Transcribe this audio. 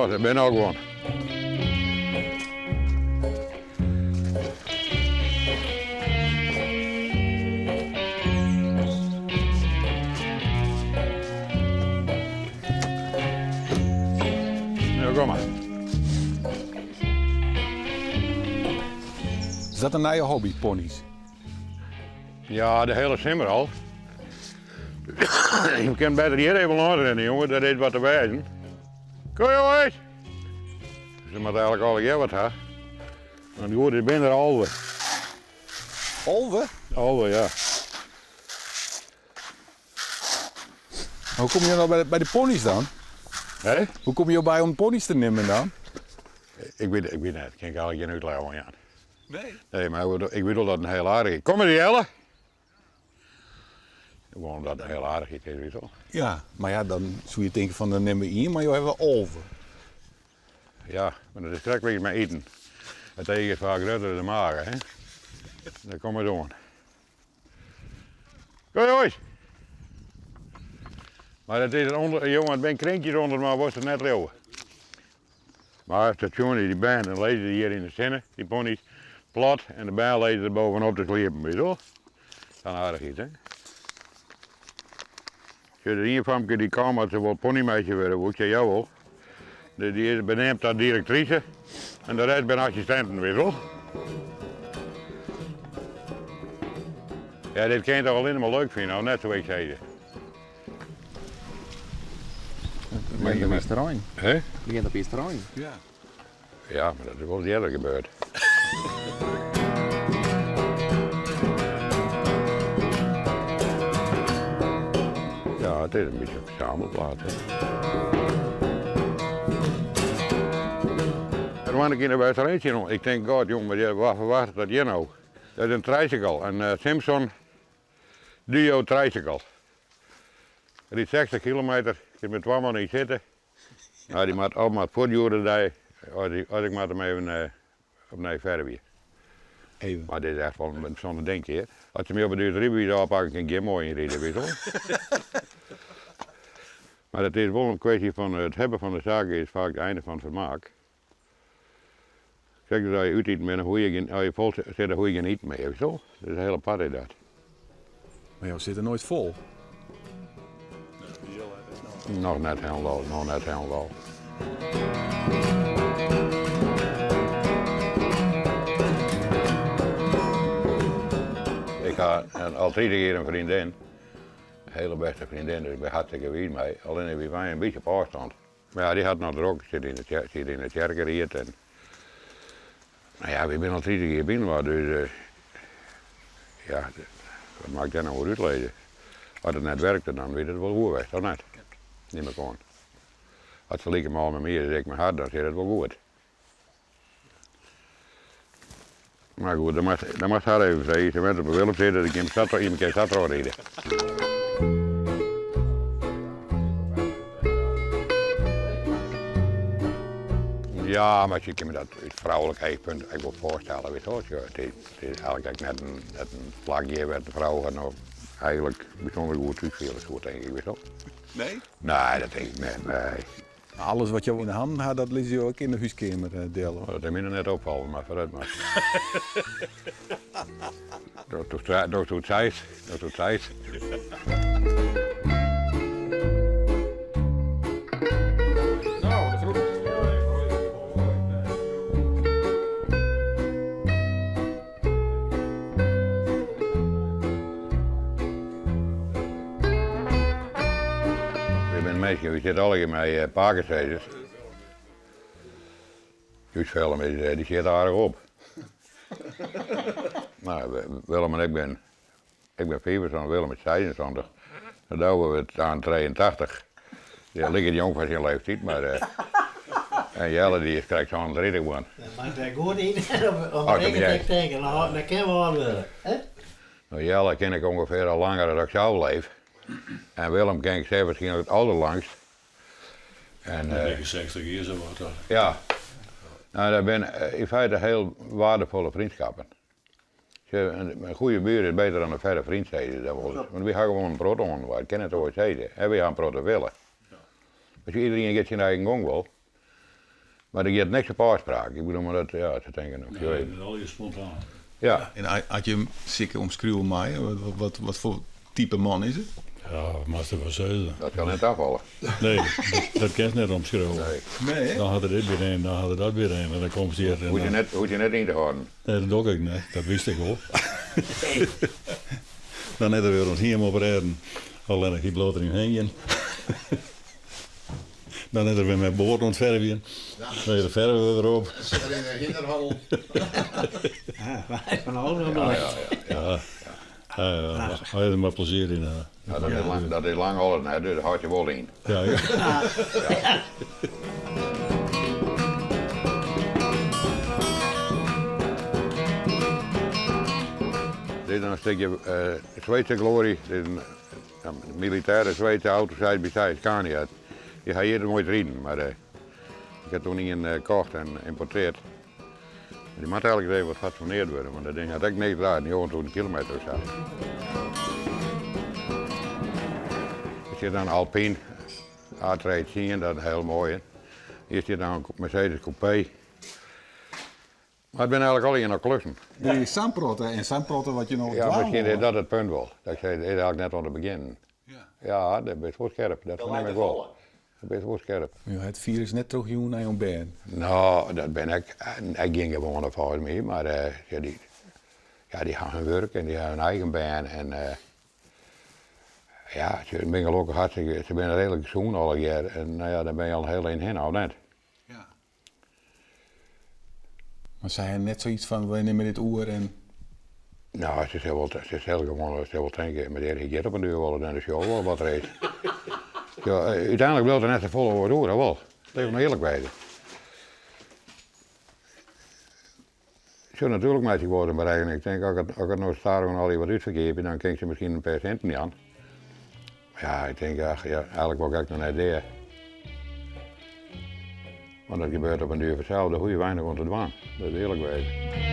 los, ik bin al gewoan. Nou, kom maar. Is dat in nije hobby, pony's? Ja, de hiele simmer al. Je kin better hjir even lâns rinne, jonge, dêr is wat te wêzen. Kom jonges! Se moatte eigentlik allegear wat ha. Want goed, it binne der 11. 11? 11, ja. Hoe komme jo no by de pony's dan? Hè? Hoe komme jo by om pony's te nimmen dan? Ik wit, ik wit net, kin ik eigentlik gjin útlis oan jaan. Nee? Nee, mar ik wit wol dat it in hiel aardichheid. Kom mar Jelle! Gewoan dat it in hiel aardichheid is, witst wol. Ja, mar ja, dan soe je tinke fan dan nimme we ien, mar jo hawwe 11. Ja, mar dat is krekt lykas mei iten. It each is faak grutter as de mage, hè? Dêr komt it oan. Kom jonges! Mar it is ûnder, jonge, it binne krinkjes ûnder, mar wolst it net leauwe. Mar as dat sjoen is, dy bern, dan lizze se hjir yn de sinne, dy pony's, plat en de bern lizze der bovenop te sliepen, witst wol. Sa'n aardichheid, hè? Sjoch, der is ien famke dy kaam at se wol ponymeisje wurde woe, ik sei jawol. Dy is beneamd ta direktrise en de rest binne assistinten, witst wol. Ja, dit kin je toch allinne mar leuk fine, of net, soe ik sizze. It begjint op Easterein. Hè? It begjint op Easterein. Ja. Ja, mar dat is wolris earder gebeurd. Ja, it is in bytsje in ferzamelplaat. Hè. Der waard ik yn de Westereen tsjin Ik tink, God, jong, mar wa ferwachtet dat hjir no? Dat is in tricycle, in eh, Simson Duo tricycle. Rydt 60 kilometer, kin mei twa man yn sitte. No, dy moat of moat fuortdjoere dei, of ik moat him even eh, opnij fervje. Even. Mar dit is echt wol in bysûnder dinkje, hear. As se my op 'e duer it rydbewiis ôfpakke, kin ik gjin moai ynride, witst wol. Mar it is wol in kwestje fan it hawwen fan de saak is faak it einde fan it fermaak. Krekt as as je út iten binne, hoege je gjin, as je fol sitte, hoege je gjin iten mear, witst wol. Dat is in hiel apart is dat. Mar jo sitte noait fol? Noch net hielendal, noch net hielendal. Ik ha al 30 jier in freondin, in hiele bêste freondin, dus ik bin hartstikke wiis mei. Allinne wy wenje in bytsje op ôfstân. Mar ja, dy hat noch drok, sit yn de, siet yn de tsjerkeried en no ja, wy binne al 30 jier byinoar, dus ja, wat moat ik dêr no oer útlizze? As it net werkte, dan wie it wol oer west, of net? Nim ik oan. As se like mâl mei my is as ik mei har, dan sit it wol goed. Mar goed, dan moatst, dan moatst har even freegje. Se wennet op de Willemsheerd, dus ik kin sa, jim kinne sa trochride. Ja, mar ik kin my dat út froulik eachpunt ek wol foarstelle, witst wol. It is, it is eigentlik ek net in, net in plak hjir wêr't in frou har no eigentlik bysûnder goed thús fiele soe, tink ik, witst wol. Nee? Nee, dat tink ik net, nee. Alles wat jo yn de hannen ha, dat lizze jo ek yn de húskeamer del. Oh, dat is my noch net opfallen, mar foarút mar. Dochsto it seist, dochsto it seist. No, de groeten. Wy binne minsken, wy sitte allegear mei pakesizzers. Us Willem is, dy sjit aardich op. No, Willem en ik bin, ik bin 75, Willem is 76. Dan dogge we it oan 83. Ja, liket jong foar syn leeftiid, mar en Jelle dy is krekt 37 wurden. Dat moat wer goed yn om rekkening tinke, dat kin wol âld wurde. No Jelle ken ik ûngefear al langer as ik sels leef. En Willem ken ik sear wierskynlik it alderlangst. En, uh, 60 jier sa wat. Ja. No, dat binne yn feite hiel waardefolle vriendskappen. In goede buur is beter dan een verre vriend, sizze se dat wolris. Want wy ha gewoan in protte oan inoar, ik kin it oars sizze. En wy ha in protte wille. Dus iederien giet syn eigen gong wol. Mar der giet niks op ôfspraak. Ik bedoel, mar dat, ja, se tinke, no, Nee, dat is allegear spontaan. Ja. En as je him Sikke omskriuwe meie, wat, wat foar type man is it? Ja, wat moatst derfan sizze? Dat kin net tafalle. Nee, dat kinst net omskriuwe. Nee. Nee, hè? Dan hat er dit by in, dan hat er dat by in en dan komst hjir. En Hoech je net, hoech je net yn te hâlden. Nee, dat doch ik net. Dat wist ik wol. Dan hat er wer ons hiem oprêden. Allinnich hy bliuwt deryn hingjen. Dan is er wer mei board oan it fervjen. Dan is de ferve wer op. Sit er yn de hinderhal. Ja, fan alles wat Ja, ja, ja. Ja, ja, hy is der mar plezier yn. Ja, dat is lang, dat is lang alles net, dus dat hâldt je wol yn. Ja, ja. Dit is dan in stikje Sweedse glory. Dit is in militêre Sweedse auto side by side Scania. Dy ha hjir noait riden, mar ik ha toen ien kocht en ymporteard. Dy moat eigentlik even wat fatsoeneard wurde, want dat ding hat ek niks draaid, 9000 kilometer of sa. Der stiet dan Alpine A310, dat is hiel moai. Hjir stiet dan in Mercedes Coupé. Mar it binne eigentlik allegear noch klussen. Der is sa'n protte en sa'n protte wat je noch Ja, dwaan miskien is wolle. dat it punt wol. Dat ik sei, it is eigentlik net oan te begjinnen. Ja, dêr bist wol skerp, dat fernim ik wol. Dêr bist wol skerp. Jo ha it firus net trochjûn nei jo bern? No, dat bin ek, ek gjin gewoane folgens my, mar ja, dy, ja, dy ha hun wurk en dy ha hun eigen bern en ja, se binne gelokkich hartstikke, se binne reedlik sûn allegear en no ja, dan binne je al in hiel ein hinne, of net? Ja. Mar sy ha net soiets fan, wy nimme dit oer en. No, se sil wol, se sil gewoan, se sil wol tinke, menear, hy giet op 'en duer wol en dan sjogge we wol wat der is. Ja, úteinlik bliuwt der net safolle oars oer, of wol? Even earlik wêze. Sjoch, natuerlik meitsje ik wol ris in berekkening. Ik tink, as ik it no stadichoan allegear wat útferkeapje, dan kin ik se miskien in pear sinten jaan. Mar ja, ik tink, ach, ja, eigentlik wol ik ek noch net dea. Want dat gebeurt op 'en duer fansels, dêr hoege je weinich oan te dwaan. Dat is earlik wêze.